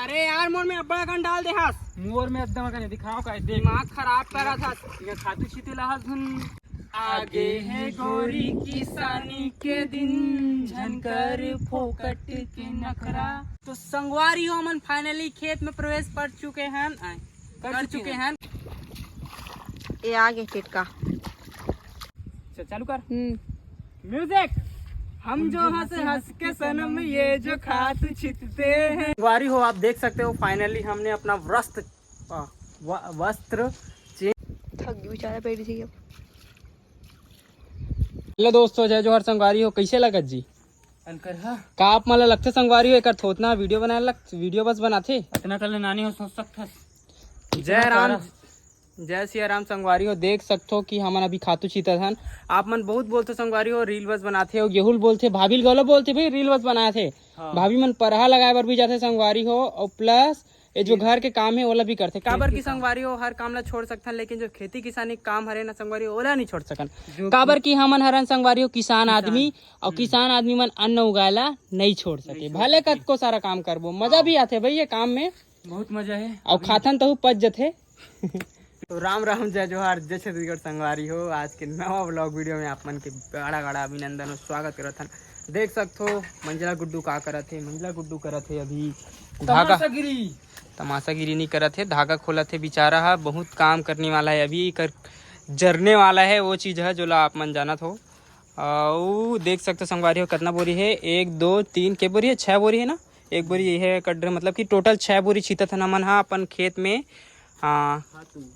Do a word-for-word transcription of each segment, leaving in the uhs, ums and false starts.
अरे यार, मोर में अब्बड़ अकन डाल दे हस। मोर में एकदम अकन दिखाओ का, देख। दिमाग खराब करत हस। ये खातू छीते ला हस धुन। आगे है गोरी किसानी के दिन, झन कर फोकट के नखरा। तो संगवारी हो, हमन finally खेत में प्रवेश कर चुके हन, आय, कर कर चुके चुके हन। ये आगे टिटका। चल, चालू कर। हम्म। म्यूजिक। हम जो हंस हंस के सनम, ये जो खातू छितते हैं। संगवारी हो, आप देख सकते हो, finally हमने अपना वस्त्र, आ, व-, वस्त्र चेंज। थक गई बेचारा, बैठ गई अब। हेलो दोस्तों, जय जोहार संगवारी हो, कैसे लगत जी? अंकर हा। का आप मन ला लगथे संगवारी हो, एकर थोतना वीडियो बनाए लग, वीडियो बस बनाथे? अतना कल नानी हो सोच सकथस। जय राम, जय सिया राम संगवारी हो, देख सकथो कि हमन अभी खातू छीतत हन। आप मन बहुत बोलथो संगवारी हो, रील बस बनाथे हो, गेहूं बोलथे, भाभी ल घलो बोलथे भाई, रील बस बनाथे। हाँ। भाभी मन परहा लगाए बर भी जाथे संगवारी हो, और प्लस ये जो खेत घर के काम है ओला भी करथे। काबर कि संगवारी हो, हर काम ला छोड़ सकथन, लेकिन जो खेती किसानी के काम हरे ना संगवारी हो, ओला नहीं छोड़ सकन। जो काबर कि हमन हरन संगवारी हो किसान किसान। आदमी, और हम्म। किसान आदमी मन अन्न उगाए ला नहीं छोड़ सके। नहीं छोड़ भले सके। कतको सारा काम करबो, मजा हाँ। भी आथे भाई ये काम में। बहुत मजा है। और अभी खाथन तहु पच जथे। तो राम राम, जय जोहार, जय छत्तीसगढ़ संगवारी हो। आज के नवा व्लॉग वीडियो में आप मन के बड़ा बड़ा अभिनंदन और स्वागत करत हन। देख सकथो मंझला गुड्डू का करत हे। मंझला गुड्डू करत हे अभी धागा। तमाशागिरी। तमाशागिरी नहीं करत हे, धागा खोलत हे बेचारा हा। बहुत काम करने वाला है अभी, कर जरने वाला है वो चीज है जोला आप मन जानत हो। अउ देख सकथो संगवारी हो, कतना बोरी हे, एक, दो, तीन, के बोरी हे, छह बोरी हे ना। एक बोरी ये हे एकड़, मतलब कि टोटल छह बोरी छीतत हन हमन हा अपन खेत में। हाँ,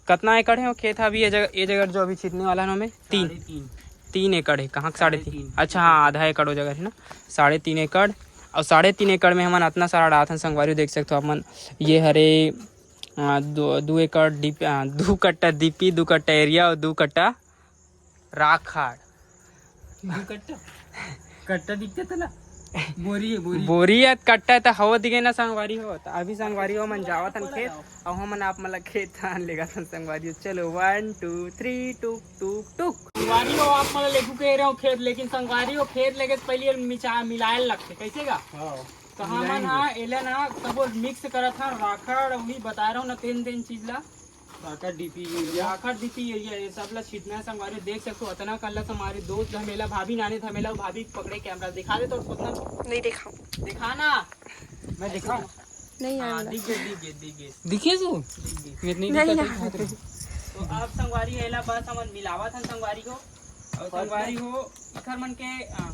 कतना एकड़ हे वो खेत हा अभी ये जगह, ये जगह जो अभी छीतने वाला है ना, हमें तीन, साढ़े तीन। तीन एकड़ हे। कहाँ के साढ़े तीन? साढ़े तीन। अच्छा, हाँ, आधा एकड़ वो जगह है ना, साढ़े तीन एकड़। और साढ़े तीन एकड़ में हमन अतना सारा डालथन संगवारी हो, देख सकथो आप मन। ये हरे, आ, दो, दो एकड़ डीपी, आ, दो कट्टा डीपी, दो कट्टा यूरिया और दो कट्टा राखड़। दू कट्टा, कट्टा दिखते तला। बोरी है, बोरी। बोरी है, कट्टा है तो हवा दिखे ना संगवारी हो। तो अभी संगवारी हो मन जावत हन खेत, अब हमन आप मन ला खेत आन लेगा थन संगवारी हो। चलो, वन, टू, थ्री, टुक, टुक, टुक। संगवारी हो, आप मन ला लेगू कह रहे हो खेत, लेकिन संगवारी हो खेत लेगे से पहले ये मिचा-, मिलाए लगथे, कैसे का? हाँ। तो हमन हा एला ना तब मिक्स करत हा राखड़, वही बताए रहो ना, तीन तीन चीज ला। राखड़, डीपी, यूरिया। राखड़, डीपी, यूरिया, ये सब ला छीतना है संगवारी। देख सकते हो, अतना कल्ला से हमारे दोस्त धमेला, भाभी नाने धमेला, भाभी पकड़े कैमरा, दिखा दे तो सोचना। नहीं दिखाऊं। दिखा ना। मैं दिखा। नहीं हाँ, आएगा। दिख गए, दिख गए, दिख गए। दिखे तू? दिख गए। मैं नहीं नहीं दिखा, आएगा। दिखा तेरे। तो आप संगवारी एला बस हमन मिलावत हन संगवारी हो। और और संगवारी हो, इखर मन के, आ,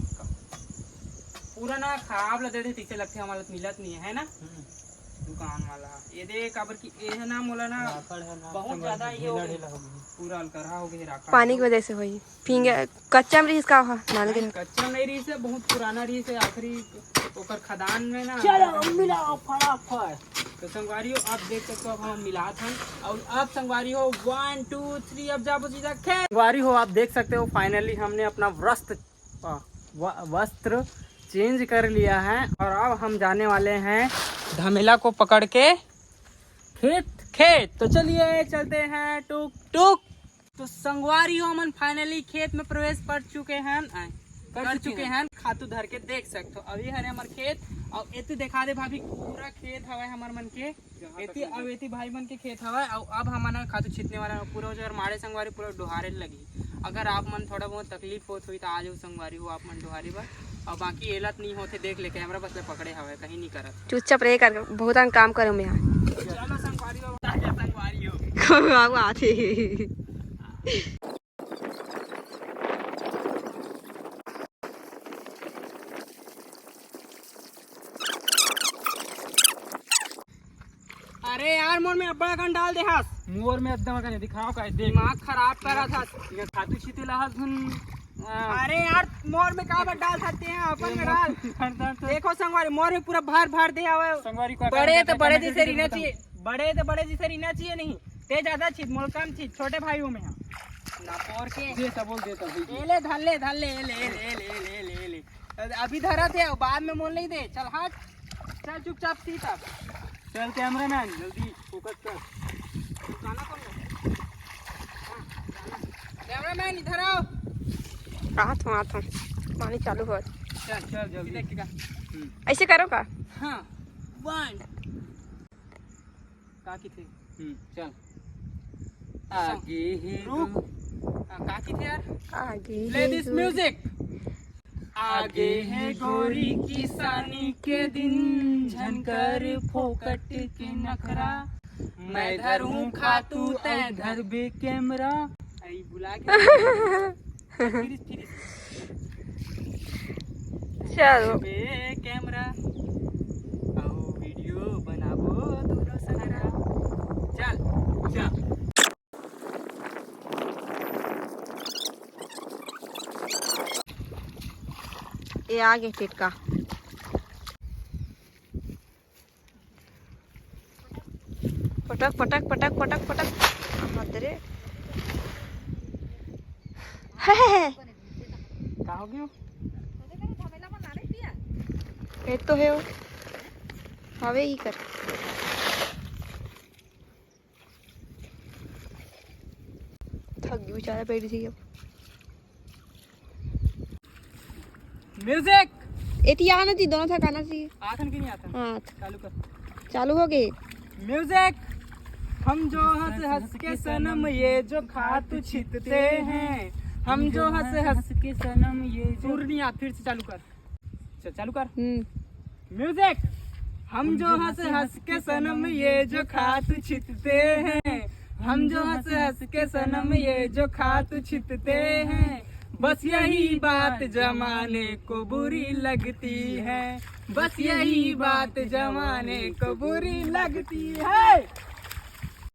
पूरा ना खराब ला दे दे, तैसे लगथे, हमारा मिलत नहीं है, है ना? हम्म। दुकान वाला। ये दे, काबर कि ये है ना, मोला ना, राखड़ है ना, बहुत ज्यादा ये हो गई। पूरा अलकरहा हो गई राखड़। पानी की वजह से होई। फिंगे, कच्चा में रहिस का हा? नान के नहीं, कच्चा नहीं रहिस है, बहुत पुराना रहिस है, आखिरी ओकर खदान में ना। चलो, मिलाओ फटाफट। तो संगवारी हो, आप देख सकते हो, अब हम मिलात हन। और अब संगवारी हो, वन, टू, थ्री, अब जाबो सीधा खेत। संगवारी हो, आप देख सकते हो, finally हमने अपना वस्त्र, आ, व-, वस्त्र चेंज कर लिया है और अब हम जाने वाले हैं धमेला को पकड़ के खेत। खेत। तो चलिए, चलते हैं टुक टुक। तो संगवारी हो, हमन finally खेत में प्रवेश कर चुके हैं, आय, कर कर चुके चुके हैं। हैं। खातू धर के देख सकथो, अभी हरे हमर खेत। और एती दिखा दे भाभी, पूरा खेत हवे हमर मन के। एती, अब एती भाई मन के खेत हवे। और अब हमन खातू छितने वाला, पूरा उजर मारे संगवारी, पूरा डोहारे लगी। अगर आप मन थोड़ा बहुत तकलीफ होत हुई तो आ जाओ संगवारी हो आप मन डोहारी बर। और बाकी एलत नहीं होते, देख ले कैमरा बस ले पकड़े हवे, कहीं नहीं करत। चुपचाप रहे कर, बहुत काम करो मैं यहाँ। चलो संगवारी हो, आ गया संगवारी हो। बाबू आते। अरे यार, मोर में अब्बड़ अकन डाल दे हस। मोर में एकदम अकन दिखाओ का, देख। दिमाग खराब करत हस। ये खातू छीते ला हस धुन। हाँ। अरे यार, मोर में काबर डाल सकते हैं, अपन ये में डाल। मोर में डाल। देखो संगवारी, मोर में पूरा भर भर दे हवे। संगवारी को बड़े तो बड़े जैसे रहना चाहिए, बड़े तो बड़े जैसे रहना चाहिए नहीं। ते ज्यादा छीत, मोर कम छीत, छोटे भाई हूँ मैं। ना पोर के। दे तो बोल, दे तो बोल। ए ले, धर ले, धर ले, ए ले, ए ले, ए ले, ए ले, ए ले, ए ले। अभी धरा थे, बाद में मोल नहीं दे। चल हट, चल चुपचाप सीधा। चल कैमरामैन, जल्दी फोकस कर। रुकाना कौन है? हाँ, कैमरामैन इधर आओ। आत हूँ, आत हूँ। पानी चालू हो। चल, चल जल्दी। सीधा, सीधा। हम्म। ऐसे करो का? हाँ, वन। का किथे? हम्म, चल। आगे हे रुक। गो- हाँ, का किथे यार? आगे प्ले हे दिस गो- म्यूजिक। आगे हे गोरी किसानी के दिन, झन कर फोकट के नखरा। मैं धरूं खातू, तै धरबे कैमरा। आई बुला के। फिर, फिर। चलो। बे कैमरा, अउ वीडियो बनाबो दूनो सगरा। चल, चल। ये आ गए टिटका। पटक पटक पटक पटक पटक। हाथ रे। का हो गयो? ये तो है वो। हवे ही कर। थक गई बेचारा बैठ थी अब। म्यूजिक। एती आना थी, दोनों थकाना थी। आथन की नहीं आता? हाँ, चालू कर। चालू हो गए। म्यूजिक। हम जो हंस हंस के सनम ये जो खातू छितते हैं, हम जो हंस हंस के सनम ये जो सुर नहीं आ, फिर से चालू कर। चल, चालू कर। हम्म। म्यूजिक। हम जो हंस हंस के सनम ये जो खातू छितते हैं, हम जो हंस हंस के सनम ये जो खातू छितते हैं, बस यही बात जमाने को बुरी लगती है, बस यही बात जमाने को बुरी लगती है।